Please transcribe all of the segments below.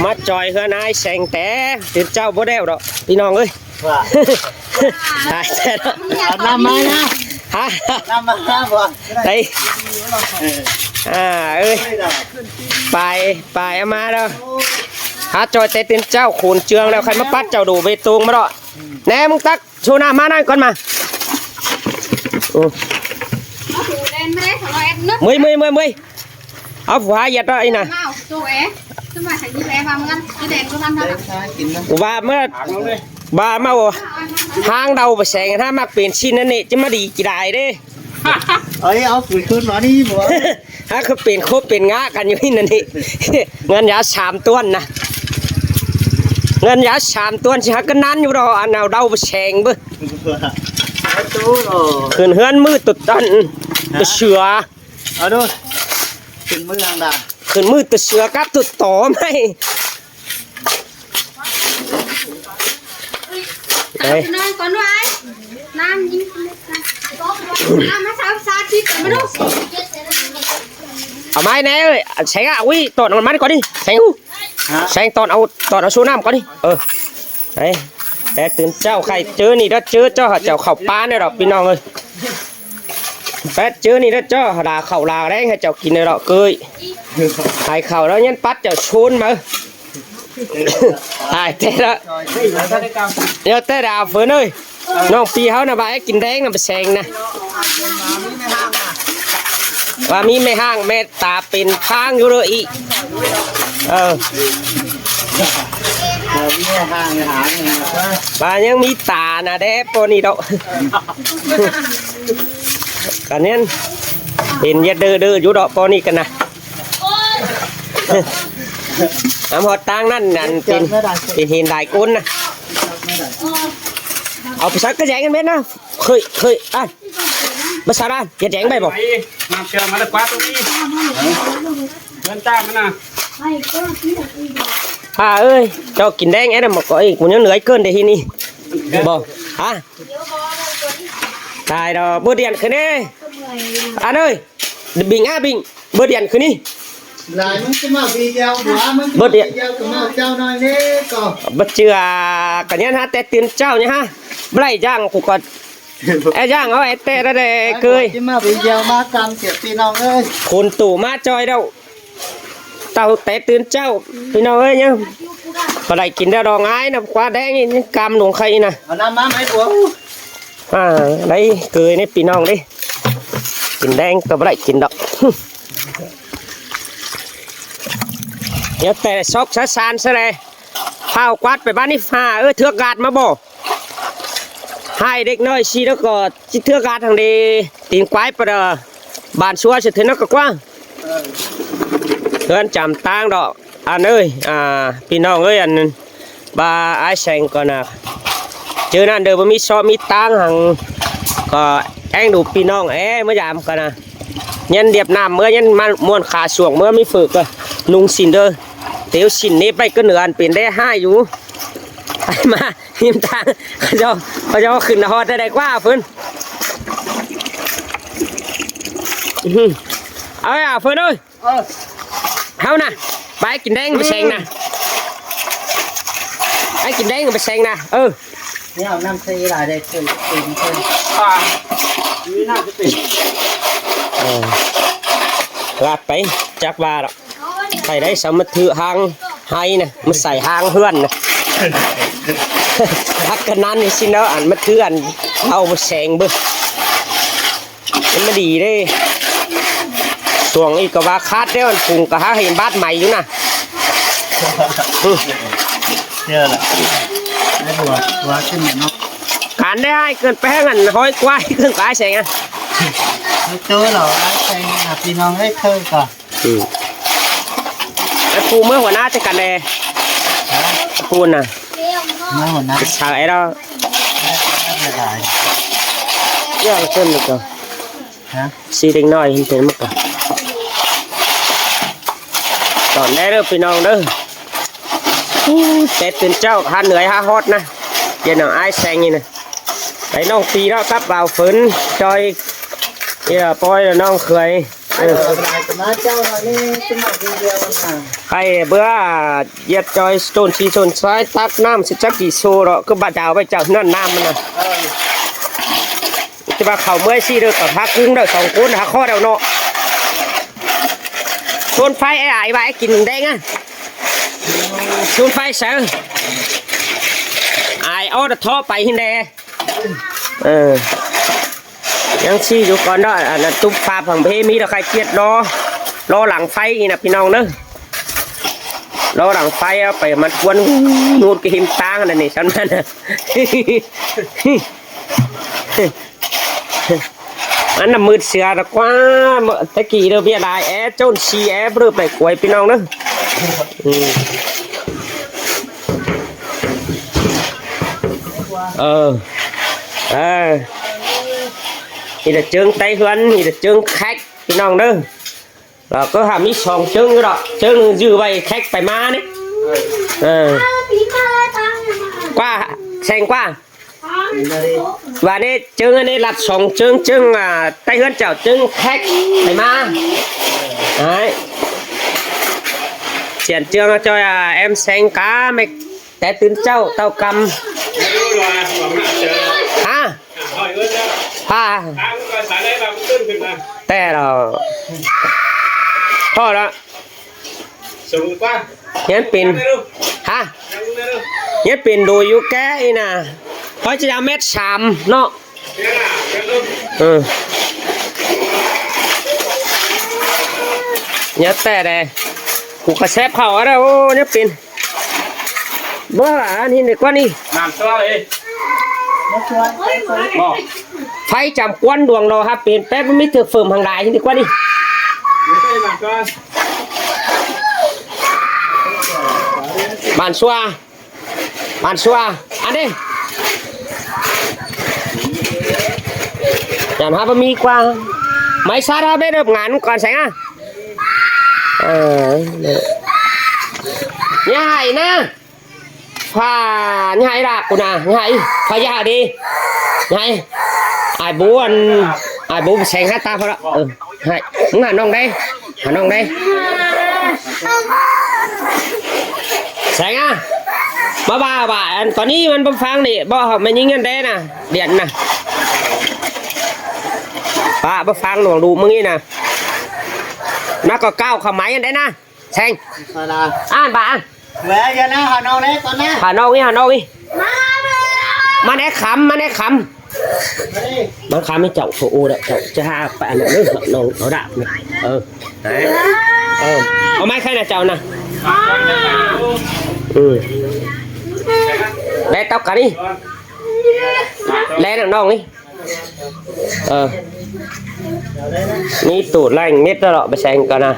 ມາຈອຍເຮືອນອ້າຍແສງແຕ່ຕື່ນເຊົ້າບໍ່ແລ້ວດອກພີ່ນ້ອງເອີຍ. ວ່າ ຕາຍແທ້ເນາະ. ເອົານ້ຳມານະ. ຮະ? ນ້ຳມາບໍ່? ໄດ້. ອ່າ ເອີຍ ປາຍ ປາຍເອົາມາເດີ. ຫາຈອຍແຕ່ຕື່ນເຊົ້າໂຂນເຈືອງແລ້ວ ໃຄ່ອຍມາປັດເຈົ້າດູເບຕົງມາເນາະ. ແນ່ ມຶງຕັກ ໂຊນ້ຳມານັ້ນກ່ອນມາ. ໂອ້ ເມື່ອຍ ເມື່ອຍ ເມື່ອຍ ເມື່ອຍ. ເອົາຜູ້ຫາຢຽດເນາະອີ່ນະ. ວ່າເມື່ອ ວ່າມາຫາງເດົາປາແສງ ຖ້າມັກເປັນຊິ້ນນັ້ນນີ້ ຈະມາດີກີ່ຫຼາຍເດ້. ເອີຍ ເອົາປືນຄືນມານີ້ບໍ່? ຫາຄືເປັນຄົບເປັນງາກັນຢູ່ນີ້ນັ້ນນີ້. ເງິນຢາສາມຕ່ວນນະ ເງິນຢາສາມຕ່ວນ ຊິຫາກັນນັ້ນຢູ່ດອກ ອັນເອົາເດົາປາແສງເບິ່ງ. ຂຶ້ນເຮືອນມືຕົວຕັນ ຕົວເສືອ. ເອົາດູ ຂຶ້ນມືຫຍັງດາ? ຂຶ້ນມືຕົວເສືອກັບຕົວຕໍໄມ້. ເອີຍ ນອນກ່ອນໄວ້ ນ້ຳຍິງ ນ້ຳມາສາທິດມາດູ. ເອົາໄມ້ແນ່ເອີຍ ແສງອະ ອຸ້ຍ ຕອນເອົາມັນກ່ອນດິ ແສງ. ຮະ? ແສງຕອນເອົາ ຕອນເອົາໂຊນ້ຳກ່ອນດິ. ເອີ ໄປ ແຕ່ຕື່ນເຊົ້າ ໃຄ່ເຈີນີ້ເດີ ເຈີເຈົ້າ ເຈົ້າເຂົ້າປ່າແນ່ດອກພີ່ນ້ອງເອີຍ. ແປດເຈີນີ້ເດີເຈົ້າ ຫາເຂົ້າຫຼາແລງໃຫ້ເຈົ້າກິນເດີດອກເກີຍ. ໃຫ້ເຂົ້າແລ້ວຍັງປັດເຈົ້າໂຊນມາ. ຕາຍແທ້ລະ ດຽວແຕ່ດາວເຟີນເອີຍ. ນ້ອງປີເຮົານະ ວ່າໃຫ້ກິນແດງນຳປາແສງນະ ວ່າມີແມ່ຮ້າງແມ່ຕາເປັນພາງຢູ່ເດີອີກ. ເອີ ວ່າຍັງມີຕານະແດ່ປານີ້ດອກ. ກະແມ່ນເຫັນຢາເດີໆຢູ່ດອກປານີ້ກັນນະ. ນຳຮອດຕາງນັ້ນ ອັນເປັນ ເປັນເຫັນຫຼາຍຄົນນະ. ເອົາໄປສັກກະແຈງກັນເໝັດນະ. ເຄີຍ ເຄີຍ ອ່າ ພາສາລາວ ກະແຈງໄດ້ບໍ່? ມາເຊື່ອມາແລ້ວກວາດຕົງນີ້ ເດີນຕາມມັນນະ. ພາເອີຍ ເຈົ້າກິນແດງແອດມາກໍອີກ ມັນຍັງເໜືອຍເກີນເດ້ທີ່ນີ້ບໍ່? ຮະ? ຕາຍດອກ ເບີດດຽນຄືແນ່ ອັນເອີຍ. ບິງ ອາ ບິງ ເບີດດຽນຄືນີ້. ຫຼາຍ ມຶງຈະມາບີດຽວ ບໍ່ ມຶງຈະມາບີດຽວ ກະມາເຈົ້າໜ້ອຍເດ້ກໍ ບໍ່ເຊື່ອ ກະຍັງຫາແຕ່ຕື່ນເຊົ້າຍັງຫາບໍ່ໄດ້ຍ່າງ ກູກໍແອຍ່າງເອົາແອແຕະແດ່ເກີຍ. ຈະມາບີດຽວມາກຳເສຍພີ່ນ້ອງເອີຍ ຄົນໂຕມາຈ່ອຍແລ້ວ. ເຕົ້າແຕ່ຕື່ນເຊົ້າ ພີ່ນ້ອງເອີຍ ຍັງບໍ່ໄດ້ກິນດອກ ດອກອາຍນະ ກວາດແດງນີ້ ກຳລົງໄຂ່ນະ. ເອົານ້ຳມາໃຫ້ຜົວ. ອ່າ ໄດ້ເກີຍນີ້ພີ່ນ້ອງເດ້ ກິນແດງກໍບໍ່ໄດ້ກິນດອກ. ດຽວແຕ່ຊອກສາສານຊະແລ ພາວກວາດໄປບ້ານນີ້ ຫາເອີ ເຖືອກາດມາບໍ່? ໃຫ້ເດັກນ້ອຍຊີ້ແລ້ວກໍຊິເຖືອກາດທາງເດ ຕີນກວາຍປະເດີ ບ້ານຊົ່ວສະເຖິນນະກະກວ້າງ ເຮືອນຈຳຕາງດອກ. ອັນເອີຍ ອ່າ ພີ່ນ້ອງເອີຍ ອັນວ່າອ້າຍແສງກ່ອນນະ ເຈີນັ້ນເດີ ບໍ່ມີຊອກມີຕາງຫັ້ນ ກໍແອງດູພີ່ນ້ອງແອ ມາຢາມກ່ອນນະ. ຍັນລຽບນ້ຳເມືອ ຍັນມາມ່ວນຂາຊ່ວງເມືອ ມີເຝີກະນຸ່ງສິ້ນເດີ ແຕ່ວ່າສິ້ນນີ້ໄປກະເໜືອອັນເປັນແດ່ຮ້າຍຢູ່. ໄປມາ ຮິມທາງ ເຂົາເຈົ້າ ເຂົາເຈົ້າຂຶ້ນຮອດໄດ້ກວ່າເພິ່ນ. ອື ເອົາ ເອົາເພິ່ນເອີຍ. ເອີ ເຮົານະ ໄປກິນແດງໄປແຊງນະ ໄປກິນແດງໄປແຊງນະ. ເອີ ນີ້ເອົານ້ຳໃສ່ຫຼາຍໄດ້ເຕີມເຕີມເພິ່ນ ອ່າ ມີນ້ຳຈະເປັນ ເອີ ລາດໄປ ຈັກວ່າດອກ ໃຜໄດ້ສາມາດຖືຫາງໄຮ່ນະ ມາໃສ່ຫາງເຮືອນນະ. ຮັກກະນັ້ນນີ້ຊິເນາະ ອັນມາຖືອັນເອົາໄປແຊງເບິ່ງ. ມັນມາດີເດ້ ຊ່ວງນີ້ກໍວ່າຂາດແລ້ວ ອັນປຸງກໍຫາເຫັນບາດໃໝຢູ່ນະ. ເອີ ເຈົ້າລະ ໃຫ້ຫົວ ຫົວຂຶ້ນເນາະ. ການໄດ້ຮ້າຍເກີນໄປ ຫາອັນຮ້ອຍກວ່າເກີນໄປແຊງອະ ໂຕເນາະ ຮ້າຍແຊງນະ ພີ່ນ້ອງເອີຍ ເທີກໍ ອື ແລ້ວປູເມືອຫົວໜ້າຈັກກັນແດ່ ປູນະ ເມືອຫົວໜ້າ ສາວແອດອກ ເລື່ອງເພິ່ນນີ້ກໍ ຮະ ຊິເດັກນ້ອຍເຫັນເປັນມັນກໍ ຕອນແລກເດີພີ່ນ້ອງເດີ. ອູ້ ແຕ່ຕື່ນເຊົ້າຫາເໜືອຍຫາຮອດນະ ເຢັນເອົາອ້າຍແຊງນີ້ນະ ໄປນ້ອງປີເນາະ ກັບບ່າວຝືນ ຈອຍ ເອີ ປອຍ ແລະ ນ້ອງເຂີຍ ເອີ. ມາເຈົ້າໜ້ອຍນີ້ ສະໝັກດຽວນະ ໃຫ້ເບື່ອ ຢຽດຈອຍໂຈນຊີໂຈນຊາຍ ຕັກນ້ຳຊິຈັກກີໂຊເນາະ ຄືບາດເຈົ້າໄປເຈົ້ານັ້ນນ້ຳມັນນະ ເອີ ແຕ່ວ່າເຂົາເມື່ອຍຊີ້ເດີ ກໍຫາກຸ້ງເດີ ສອງຄົນຫາຂໍ້ແລ້ວເນາະ ໂຊນໄຟອ້າຍວ່າໃຫ້ກິນແດງອະ ໂຊນໄຟໃສ ອ້າຍເອົາເທາະໄປຫັ້ນແດ່ ເອີ ຍັງຊີ້ຢູ່ກ່ອນເນາະ ອັນນັ້ນຕຸບຟ້າຜັງເພມີດອກ ໃຄຈຽດລໍ ລໍຫຼັງໄຟນີ້ນະພີ່ນ້ອງເດີ ລໍຫຼັງໄຟເອົາໄປມັນກວນງູດກະຫິມຕາງນັ້ນນີ້ຊັ້ນນັ້ນ ອັນນະມືດເສືອຕະກວ່າ ແຕ່ກີ້ເດີເບຍຫຼາຍແອ ໂຈນຊີແອ ບໍ່ໄດ້ໄປກວຍພີ່ນ້ອງເດີ ອືມ ເອີ ເອີ ມີແຕ່ເຈິງໃຕ້ເຮືອນ ມີແຕ່ເຈິງແຄັກພີ່ນ້ອງເດີ ລາວກໍຫາມີສອງເຈິງຢູ່ດອກ ເຈິງໜຶ່ງຈື່ໄວ້ແຄັກໄປມານີ້ ເອີ ກວ່າແສງກວ່າ ວ່ານີ້ເຈິງອັນນີ້ລັດສອງເຈິງ ເຈິງ ອ່າ ໃຕ້ເຮືອນເຈົ້າ ເຈິງແຄັກໄປມາ ອ້າຍ ສຽນເຈີງເອົາຈອຍ ອ່າ ແອມແສງກາແມັກ ແຕ່ຕື່ນເຊົ້າເຕົ້າກຳ ຮະ ພາ ແຕ່ລະ ພໍລະ ສູງກວ່າ ຍັງເປັນ ຮະ ຍັງເປັນໂດຍຢູ່ແກ່ອີ່ນະ ຂ້ອຍຈະເອົາແມັດສາມເນາະ ເອີ ຍັງແຕ່ໃດ ກູກະແຊບເຂົ້າ ອະ ໂອ້ ຍັງເປັນ ບໍ່ ອັນນີ້ດີກວ່ານີ້ ນ້ຳຕົວເອີຍ ບໍ່ ໄຟຈຳກວນດວງເນາະ ຫາເປັນແປບ ມັນມີເທື່ອເຟີມຫັ້ນຫຼາຍ ນີ້ດີກວ່ານີ້ ບ້ານຊົ່ວ ບ້ານຊົ່ວ ອັນນີ້ ຢ່າຫາບໍ່ມີກວ່າ ໄມ້ຊາດຫາໄປເລີ່ມງານກ່ອນແສງອະ ເອີ ຢ່າໃຫ້ນະ ພາໃຫ້ລະກູນະ ໃຫ້ພາຢາດີ ໃຫ້ ອ້າຍບູອັນ ອ້າຍບູແສງຫາຕາເຂົາລະ ເອີ ໃຫ້ ມຶງຫານ້ອງໄດ້ ຫານ້ອງໄດ້ ແສງອະ ມາວ່າ ວ່າ ອັນຕອນນີ້ມັນບໍ່ຟັງນີ້ ບໍ່ ແມ່ຍິງນັ້ນເດ້ນະ ດຽນນະ ປ້າບໍ່ຟັງໜວງດູມຶງນີ້ນະ ນະກໍກ້າວເຂົ້າໄໝອັນໃດນະ ແຊງ ອ່ານບາດ ແວະຢ່ານະ ຫານ້ອງແດ່ກ່ອນນະ ຫານ້ອງນີ້ ຫານ້ອງນີ້ ມາແດ່ຄຳ ມາແດ່ຄຳ ມາແດ່ ມັນຄຳໃຫ້ເຈົ້າໂທໂອແລ້ວ ເຈົ້າຈະຫາໄປອັນນັ້ນເດີ ນ້ອງເອົາດາບນະ ເອີ ເອີ ເອົາໄມ້ໃສ່ນະເຈົ້ານະ ອືມ ແລ່ເຕົ້າກະນີ້ ແລ່ນະນ້ອງນີ້. ເອີ ມີຕູດໄລ່ເມັດແລ້ວເນາະ ໄປແຊງກ່ອນນະ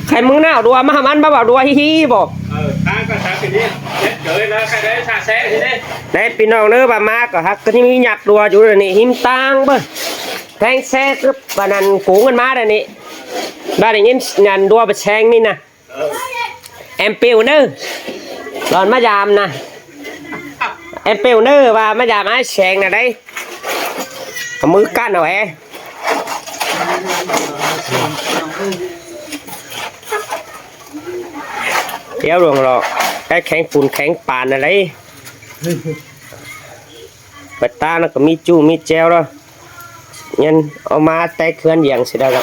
ໃຄມຶງນະ ເອົາດັວມາໃຫ້ມັນ ມາເວົ້າດັວຮີໆບໍ ເອີ ທາງກໍທາງທີ່ນີ້ ເຮັດເກີຍແລ້ວໃຄໄດ້ຖ້າແຊງທີ່ນີ້ ແດ່ພີ່ນ້ອງເດີ ວ່າມາກໍຮັກກໍທີ່ມີຍັກດັວຢູ່ນີ້ ຫິມຕາງເບິ່ງ ແທງແຊກປານນັ້ນໂກງກັນມາແລ້ວນີ້ ບາດໄດ້ຍິນອັນດັວໄປແຊງນີ້ນະ. ແອມປິວເນີ ຫຼອນມາຢາມນະ ແອມປິວເນີ ວ່າມາຢາມອ້າຍແສງນະໄດ໋ ເອົາມືກັ້ນເອົາແອ ດຽວລວງຫຼອກ ໄດ້ແຂງປູນແຂງປານນະໄດ໋. ໄປຕານະກໍມີຈູ້ມີແຈ່ວລະ ຍັງເອົາມາແຕ່ເຮືອນຫຍັງຊິໄດ້ລະ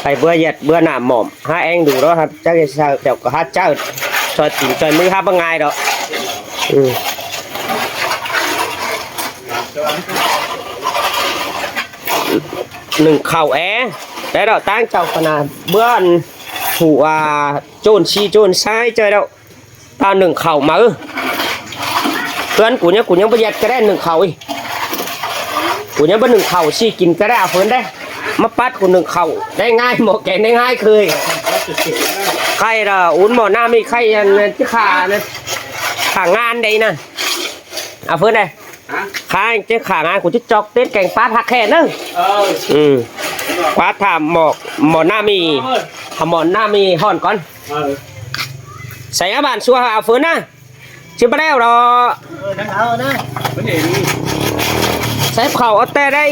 ໃຫ້ເບື່ອຢາດເບື່ອໜ້າໝອມ ຫາແອງດູເນາະ ຫາຈັກເຈົ້າກໍຫາເຈົ້າ ຊ່ອຍຕີນຊ່ອຍມືຫາບໍ່ງ່າຍດອກ ອືມ ໜຶ້ງເຂົ້າແອ ແຕ່ດອກຕາງເຈົ້າຂະໜາດເບື່ອນຜູ້ວ່າໂຈນຊີໂຈນຊາຍເຈົ້າດອກ ຕາໜຶ້ງເຂົ້າມາເອີ ເພື່ອນກູຍັງ ກູຍັງບໍ່ຢາກກະແດນໜຶ້ງເຂົ້າອີກ ກູຍັງບໍ່ໜຶ້ງເຂົ້າຊິກິນກະແດນເພິ່ນເດ້ ມາປັດກູໜຶ້ງເຂົ້າໄດ້ງ່າຍ ໝໍ້ແກງໄດ້ງ່າຍເຄີຍ ໄຂ່ລະອຸ່ນໝໍ້ນ້ຳອີກ ໄຂ່ອັນ ຈະຂາ ຂາງານໃດນະ ເອົາເພິ່ນເດ້ ຮະ ຂາ ຈະຂາງານ ກູຈະຈອກເຕັດແກງປາຜັກແຄເດີ ເອີ ອືມ ປາຖາມໝໍ້ ໝໍ້ນ້ຳອີກ ເອົາໝໍ້ນ້ຳອີກຮ້ອນກ່ອນ ເອີ ໃສ່ອາບານຊົ່ວເອົາເຟີນນະ ຊິບໍ່ແລ້ວດອກ ເອີ ນັ້ນເອົານະ ບໍ່ເຫັນ ໃສ່ເຂົາເອົາແຕ່ໄດ້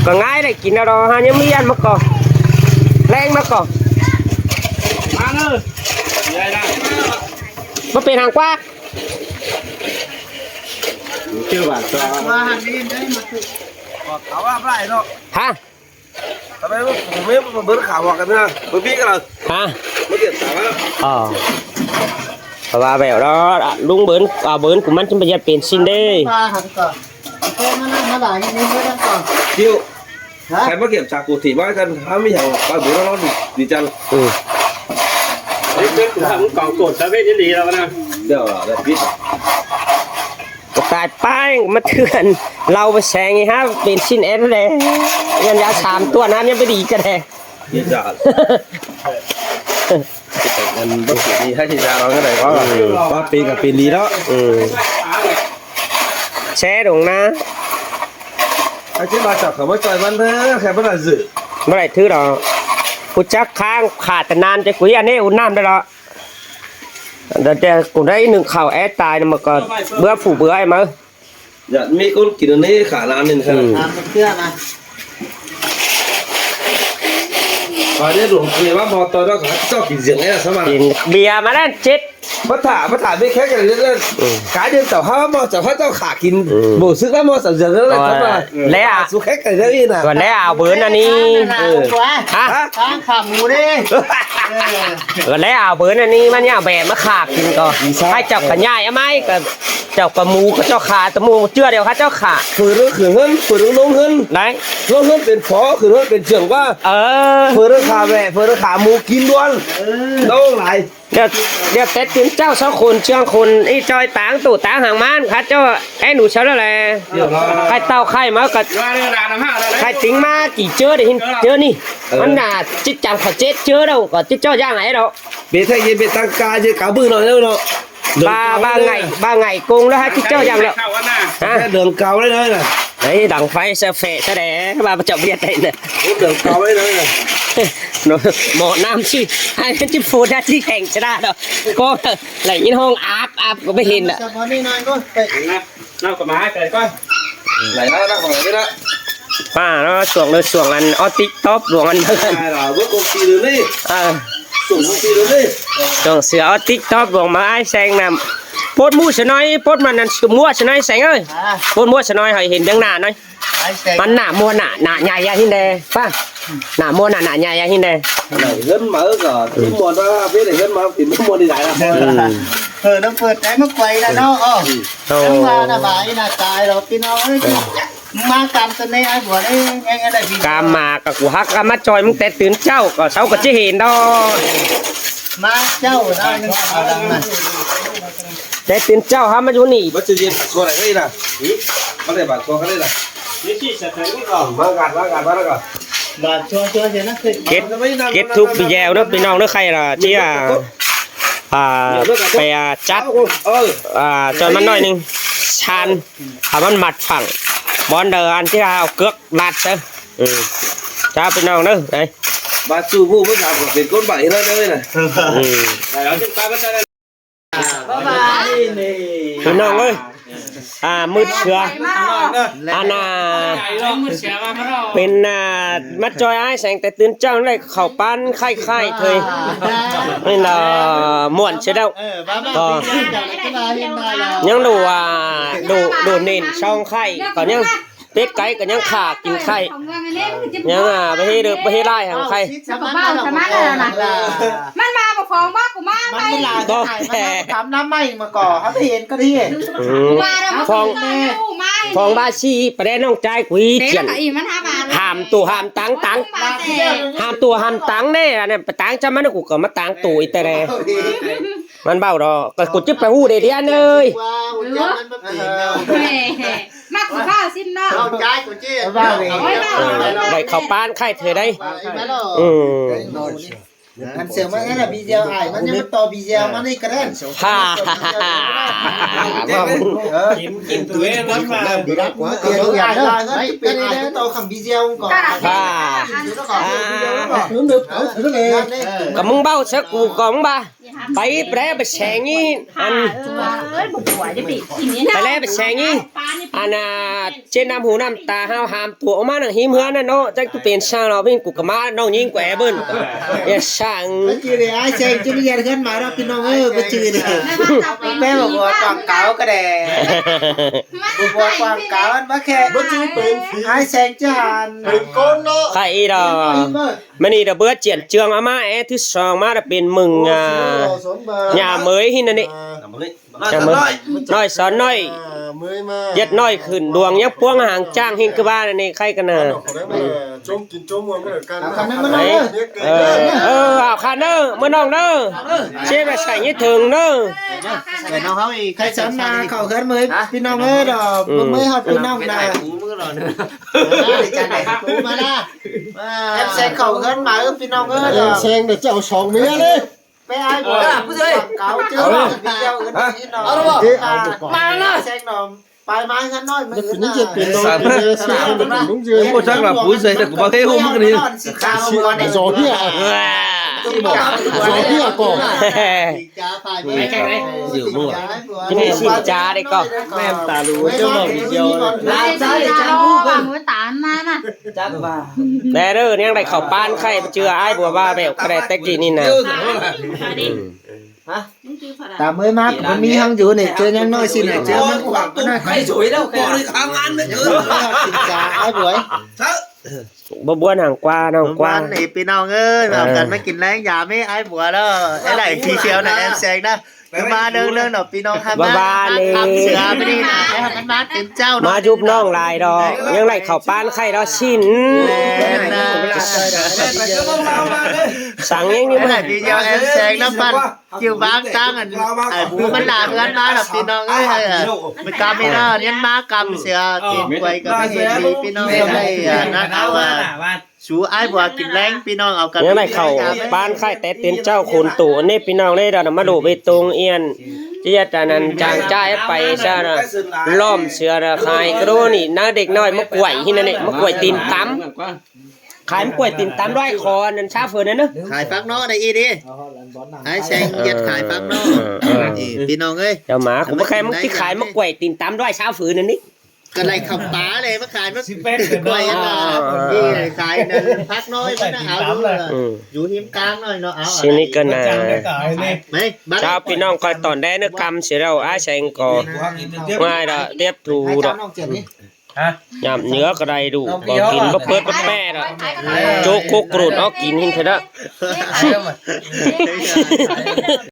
ກໍງ່າຍໄດ້ກິນແລ້ວດອກ ຫາຍັງມີອັນມາກໍ ແລງມາກໍ ມາເດີ ບໍ່ເປັນຫາງກວ່າ ເຈີບາດ ວ່າຫັ້ນນີ້ໄດ້ມາຖືກ ເອົາວ່າບໍ່ໄດ້ເນາະ ຮະ ທຳໄມບໍ່ ບໍ່ເບິ່ງຂ່າວວ່າກັນນະ ບໍ່ມີກັນລະ ຮະ ບໍ່ເກັບສາມາ ອໍ ເພາະວ່າແບບເນາະ ລຸງເບິ່ນ ເອົາເບິ່ນ ກູມັນຈຶ່ງປະຢັດເປັນຊິນເດ້ ມາຫັນກ່ອນ ເອົາມານັ່ງມາຫຼາຍນີ້ເບິ່ງກ່ອນ ຄິວ ຮະ ໃຜມາເກັບສາກູທີ່ວ່າກັນ ຖ້າມີຫຍັງໄປບຸນເນາະ ດີຈັງ ອືມ ນີ້ເປັນກອງໂກດຕາເວນອີ່ຫຼີແລ້ວນະ ດຽວລະ ດຽວປິດ ກໍຕາຍໄປ ມາເຖື່ອນ ເລົ່າໄປແຊງອີ່ຫາ ເປັນຊິນແອດແລ້ວ ຍັນຢາສາມຕົວນ້ຳຍັງບໍ່ດີກະແດ່ ເຮັດຍາກ ມັນບໍ່ເປັນດີໃຫ້ທີ່ຈະເອົາຈັ່ງໃດກໍ ອືມ ວ່າເປັນກໍເປັນດີເນາະ ອືມ ແຊດົງນາ ໃຫ້ທີ່ມາຈັບເຂົາມາຈ່ອຍມັນເດີ ແຄ່ບໍ່ໄດ້ຊື້ ບໍ່ໄດ້ຖືດອກ ຮູ້ຈັກຄ້າງຂາດແຕ່ນານ ຈະກຸຍອັນນີ້ອຸ່ນນ້ຳໄດ້ເນາະ ແຕ່ ແຕ່ກູໄດ້ໜຶ້ງເຂົ້າແອດຕາຍນະ ມັນກໍເບື່ອຜູ້ເບື່ອໃຫ້ມາ ຢາກມີຄົນກິນອັນນີ້ຂານານໜຶ່ງ ອືມ ຂາດເທື່ອນະ ຂ້ອຍໄດ້ຫຼວງເຄຍວ່າບໍ່ຕໍ່ດອກ ເຈົ້າກິນເສຍງແອດສະມາ ກິນເບຍມາແລ້ວເຈັດ ມາຖາມ ມາຖາມເບແຂກກັນເລີຍ ອືມ ກາຍເດີນເຈົ້າຫາມາເຈົ້າ ເຈົ້າຂາກິນ ອືມ ບໍ່ສຶກແລ້ວມາສາມເດືອນແລ້ວ ເຂົາວ່າ ແລ້ວ ສຸແຂກກັນເລີຍນະ ກໍແລ້ວເອົາເບີນອັນນີ້ ເອີ ຮະ ທາງຂາໝູເດ້ ເອີ ກໍແລ້ວເອົາເບີນອັນນີ້ ມັນຍັງເອົາແບບມາຂາກິນກໍ ໃຫ້ເຈົ້າຂະຫຍາຍເອົາໄມ້ກໍ ເຈົ້າກໍໝູກໍເຈົ້າຂາ ແຕ່ໝູເຈື່ອດຽວຂະເຈົ້າຂາ ເປີດເຮືອນຂຶ້ນເຮືອນ ເປີດໂຮງເຮືອນ ໄດ້ ໂຮງເຮືອນເປັນພໍ ຂຶ້ນເຮືອນເປັນເຈື່ອງວ່າ ເອີ ເປີດເຮືອນຂາແວະ ເປີດເຮືອນຂາໝູກິນດ່ວນ ເອີ ໂດນຫຼາຍ ດຽວ ດຽວແຕ່ຕື່ນເຈົ້າສອງຄົນ ເຊື່ອງຄົນ ອີ່ຈອຍຕາງຕູ້ຕາງຫາງມານ ຂະເຈົ້າແອໜູເຊົາແລ້ວແຫຼະ ໄຂ່ເຕົ້າໄຂ່ມາກໍ ໄຂ່ຕິງມາກີ້ເຈີໄດ້ເຫັນເຈີນີ້ ເອີ ມັນໜ້າຈິດຈຳເຂົາເຈັດເຈີແລ້ວ ກໍຈິດເຈົ້າຢ່າງໄຫນດອກ ເບແທ້ເຢັນເບຕັ້ງກາເຈີກາບຶ້ງເນາະເນາະ ບາ ບາໄຫງ່ ບາໄຫງ່ກົງແລ້ວ ໃຫ້ເຈົ້າຢ່າງແລ້ວ ຮະ ເດືອງເກົ່າໄດ້ເລີຍນະ ໄອ້ດັງໄຟສະເຟະສະແດ ວ່າເຈົ້າວຽດໄດ້ນະ ໂອ້ ເດືອງເກົ່າໄດ້ເລີຍນະ ໝໍ້ນ້ຳຊິ ໃຫ້ມັນຈິໂຟດາທີ່ແຂງຊະດາດອກ ກໍໄດ້ຍິນຮ້ອງອາບອາບກໍບໍ່ເຫັນນະ ເອົາກໍມາໃຫ້ເກີນກ່ອນ ໄຫຼແລ້ວນະ ຂອງນີ້ນະ ປ້າເນາະ ຊ່ວງເລີຍ ຊ່ວງອັນອອດຕິກຕອບ ຊ່ວງອັນ ໄດ້ລະ ເບິ່ງກົງສີເລີຍນີ້ ເອີ ສົ່ງເສືອອອດຕິກຕອບ ລວງມາອ້າຍແສງນຳ ປົດໝູສະໜ້ອຍ ປົດມັນນັ້ນໝວກສະໜ້ອຍແສງເອີຍ ປົດໝວກສະໜ້ອຍໃຫ້ເຫັນເບື້ອງໜ້າໜ້ອຍ ມັນໜ້າມົວໜ້າ ໜ້າໃຫຍ່ຢ່າຫີນແດ່ ປ້າ ໜ້າມົວໜ້າ ໜ້າໃຫຍ່ຢ່າຫີນແດ່ ເງິນມາເອີ ກໍທີ່ໝວກນະ ເປັນເງິນມາ ເປັນໝວກນີ້ຫຼາຍລະ ເອີ ນ້ຳເປີດໃຈມາໄກວລະເນາະ ເອີ ໂອ້ ຈັ່ງວ່ານະ ບາຍນະ ຕາຍແລ້ວພີ່ນ້ອງເອີຍ ມາຕາມສະເໜ່ອ້າຍບົວເດ້ ແມ່ນໄດ້ດີ ກາມມາກະກູຮັກກະມາຈອຍມຶງແຕ່ຕື່ນເຊົ້າ ກໍເຊົ້າກໍຊິເຫັນດອກ ມາເຈົ້າໄດ້ໜຶ່ງເອົາຫຼັງມາ ແຕ່ຕື່ນເຊົ້າຫາມາຢູ່ນີ້ ບໍ່ຈະເຮັດສ່ວນໃດນະ ຫື ບໍ່ໄດ້ບາດສ່ວນໃດນະ ນີ້ຊິສະເຖິງນີ້ກໍ ມາກັນ ມາກັນ ມາແລ້ວກໍ ບາດສ່ວນ ສ່ວນເສຍນະ ເກັບ ເກັບທຸກປີແຍວເດີພີ່ນ້ອງເດີ ໃຄ່ລະ ທີ່ ອ່າ ອ່າ ໄປ ອ່າ ຈັດ ເອີ ອ່າ ຈອນມັນໜ້ອຍໜຶ່ງ ຊານ ເອົາມັນມັດຝັງ ບອນເດີ ອັນທີ່ເອົາເກືອກລັດເດີ ອື ເຈົ້າພີ່ນ້ອງເດີ ໄປ ບາດສູ່ຜູ້ເພິ່ນເອົາກໍເປັນຄົນໃບ້ເນາະເດີນະ ອື ພີ່ນ້ອງເອີຍ ອ່າ ມືດເສືອ ອັນນ່າ ເປັນ ອ່າ ມາຈອຍອ້າຍແສງແຕ່ຕື່ນເຈົ້າໄດ້ເຂົ້າປານໄຂ້ໆເທີຍ ນີ້ລະ ມ່ວນເສຍແລ້ວ ກໍ ຍັງດູວ່າ ດູ ດູເນັ້ນຊ່ອງໄຂ່ ກໍຍັງ ເປັດໄກ່ກໍຍັງຂ້າກິນໄຂ່ ຍັງ ອ່າ ປະເທດເດີ ປະເທດຫຼາຍຂອງໄຂ່ ມັນມາບໍ່ຟ້ອງວ່າກູມາໄປ ມັນຫຼາຍ ບໍ່ ຖາມນ້ຳໃໝ່ມາກໍເຮົາໄດ້ເຫັນກໍດີ ອືມ ຟ້ອງ ຟ້ອງບາຊີປະແດນ້ອງຈາຍກຸຍຈຽນ ຫ້າມຕູ້ຫ້າມຕັງ ຕັງ ຫ້າມຕູ້ຫ້າມຕັງເດ້ ອັນນັ້ນໄປຕັງຈຳມັນ ກູກໍມາຕັງຕູ້ອີກແຕ່ແລ ມັນເວົ້າດອກ ກໍກູຈະໄປຮູ້ໄດ້ເດອັນເອີຍ ວ່າຮູ້ຈັກມັນບໍ່ເປັນເນາະ ແມ່ ມັກຊິເວົ້າຊິເນາະ ເອົາໃຈກູເຈ້ ເວົ້າເອງ ໂອ້ຍ ເວົ້າ ໄດ້ເຂົ້າປານໄຂ່ເທື່ອໃດ ເອີ ອັນເສືອມັນນັ້ນນະ ບີເຈລ ອ້າຍ ມັນຍັງມາຕໍ່ບີເຈລມານີ້ກໍໄດ້ ກິນ ກິນຕົວເອງກ່ອນມາ ເປັນອ້າຍຕໍ່ຄຳບີເຈລກ່ອນ ກໍມຶງເວົ້າຊະ ກູກໍມຶງວ່າ ໄປແປແປແສງນີ້ ອັນ ເອີຍ ບໍ່ກວດ ຢ່າໄປກິນນີ້ ໄປແລ້ວໄປແສງນີ້ ອັນນ່າ ເຈັບນ້ຳຫູນ້ຳຕາ ຫ້າວຫາມຕົວອອກມານັ່ງຮີມເຮືອນນັ້ນເນາະ ຈັກຈະເປັນຊ່າງເນາະ ເພິ່ນ ກູກະມາ ນ້ອງຍິງ ກູແອເບິ່ນ ຢ່າຊ່າງ ບໍ່ຈື່ເດ້ ອ້າຍແສງ ຈະມາຢາດເຮືອນມາເນາະ ພີ່ນ້ອງເອີຍ ບໍ່ຈື່ເດ້ ແມ່ບອກວ່າກວາງເກົ່າກໍໄດ້ ບໍ່ວ່າກວາງເກົ່າ ອັນວ່າແຄ່ ບໍ່ຈື່ເປັນຜີ ອ້າຍແສງຈະຫັນ ເປັນຄົນເນາະ ໃຄອີດອກ ມື້ນີ້ລະເບີດຈຽນເຈືອງ ເອົາມາແອທີສອງມາລະເປັນມຶງ ອ່າ ຍ່າເໝີຍຫີນນັ້ນນີ້ ນ້ອຍສອນນ້ອຍ ນ້ອຍສອນນ້ອຍ ອ່າ ເໝີຍມາ ເຈັດນ້ອຍຂຶ້ນດວງ ຍັງປວງຫາງຈ້າງຫີນຄືວ່ານັ້ນນີ້ ໃຄກັນນະ ຈົ່ມກິນຈົ່ມມ່ວນກັນ ເອີ ເອີ ເອົາຄັນເດີ ເມືອນ້ອງເດີ ເຊໄປໃສ່ຍາຍເຖິງເດີ ເອີ ນ້ອງເຮົາອີກ ໃຄສັນນາເຂົ້າເຮືອນເໝີຍ ພີ່ນ້ອງເອີຍ ດອກ ອືມ ເໝີຍຮອດພີ່ນ້ອງນາ ມາລະ ແອມແຊງເຂົ້າເຮືອນມາເອີ ພີ່ນ້ອງເອີຍ ແອມແຊງເດີ ເຈົ້າສອງເມຍເດ້ ໄປອ້າຍບໍ່ ເອີ ເຂົາເຈີ ເອົາເດີ ດຽວອື່ນ ເອົາເດີ ມາລະ ແຊງໜອມ ໄປມາເຮືອນນ້ອຍ ມື້ອື່ນນະ ເປັນນ້ອງເປັນເມຍ ບໍ່ຈັກລະ ປຸ້ຍໃສ່ ແຕ່ກູບໍ່ເຄີຍຮູ້ ມຶງນີ້ ຊິຂາວ ຈອເຮຍ ຈອເຮຍກໍ ຊິມາ ຊິມາເດ້ກໍ ແມ່ນຕາຫຼູ ເຈົ້ານ້ອງດຽວ ຕາມມານະ ຈັກວ່າ ແດ່ເດີ ຍັງໄດ້ເຂົ້າປານໄຂ່ ເຈື່ອອ້າຍບົວວ່າແບບກະແດແຕ່ກີ້ນີ້ນະ ຮະ ຕາມເອີຍມາ ມັນມີຮັງຢູ່ນີ້ ເຈີຍັງນ້ອຍຊິນະ ເຈີມັນຂວາງໄປໜ້ອຍ ໄຂ່ສວຍແລ້ວ ໄຂ່ ບໍ່ໄດ້ຄ້າງງານແມ່ນເອີຍ ສິນສາອ້າຍບວຍ ບໍ່ບວນຫາງກວ່າ ນ້ອງກວ່າ ນີ້ພີ່ນ້ອງເອີຍ ເອີ ເອົາກັນມາກິນແລງຢາມໃຫ້ອ້າຍບວຍເດີ ໄດ້ຂີ້ຂຽວນະ ແອມແຊງນະ ມາເດີໆ ເນາະ ພີ່ນ້ອງ ມາ ມາ ມາ ມາ ມາ ເສືອມື້ນີ້ນະ ໃຫ້ມັນມາເຕັມເຈົ້າເນາະ ມາຢຸບນ້ອງຫຼາຍດອກ ຍັງໄດ້ເຂົ້າປານໄຂ່ດອກຊິນ ແມ່ນນະ ສັ່ງຫຍັງນີ້ ມາ ພີ່ນ້ອງ ແອມແຊງນະ ບ້ານ ຢູ່ບ້ານຕັ້ງອັນ ໄອ້ໝູມັນໜ້າເຮືອນມາແລ້ວ ພີ່ນ້ອງເອີຍ ເອີ ມັນກຳໄມ່ໄດ້ ຍັງມາກຳເສືອ ເອີ ກິນກ້ວຍກໍໄດ້ເຮັດດີ ພີ່ນ້ອງເອີຍ ອັນນັ້ນເອົາວ່າ ສູ່ອ້າຍບົວກິນແລງ ພີ່ນ້ອງ ເອົາກັນ ຍັງໄດ້ເຂົ້າປານໄຂ່ແຕ່ເຕັນເຈົ້າໂຄນໂຕ ອັນນີ້ພີ່ນ້ອງເດ້ ດອນມາໂດເບຕົງອຽນ ຈະຍັດອັນນັ້ນຈາງຈ່າຍໄປຊະນະ ລ້ອມເສືອນະ ຂາຍກະໂດນີ້ນະ ເດັກນ້ອຍມາກວຍທີ່ນັ້ນນີ້ ມາກວຍຕີນຕຳ ຂາຍມັນກວຍຕີນຕຳດ້ວຍ ຂໍອັນນັ້ນຊາເຟີນັ້ນເດີ ຂາຍຟັກເນາະໄດ້ອີ່ດີ ອ້າຍແຊງເຮັດຂາຍຟັກເນາະ ເອີ ເອີ ນີ້ພີ່ນ້ອງເອີຍ ເຈົ້າໝາ ກູບໍ່ແຄມ ມຶງຊິຂາຍມັນກວຍຕີນຕຳດ້ວຍຊາເຟີນັ້ນນີ້ ກະໄລ່ເຂົ້າປ່າເລີຍ ມາຂາຍມັນກວຍອັນນັ້ນ ເອີ ນີ້ຂາຍອັນນັ້ນ ຜັກນ້ອຍມັນນະ ເອົາ ເອີ ຢູ່ຮິມກາງໜ້ອຍເນາະ ເອົາ ຊິນີ້ກະນາ ໄປ ເຈົ້າ ພີ່ນ້ອງ ຂ້ອຍຕອນແລະເນີກຳຊິແລ້ວ ອ້າຍແຊງກໍ ງ່າຍດອກ ຕຽບຖູດອກ ຫາ ຫຍ້ຳເຫຍື້ອກະໄດ້ດູ ບໍ່ກິນບໍ່ເປີດບໍ່ແປດອະ ໂຈກໂຄກໂກຣດອອກກິນຫີນເທື່ອເດີ.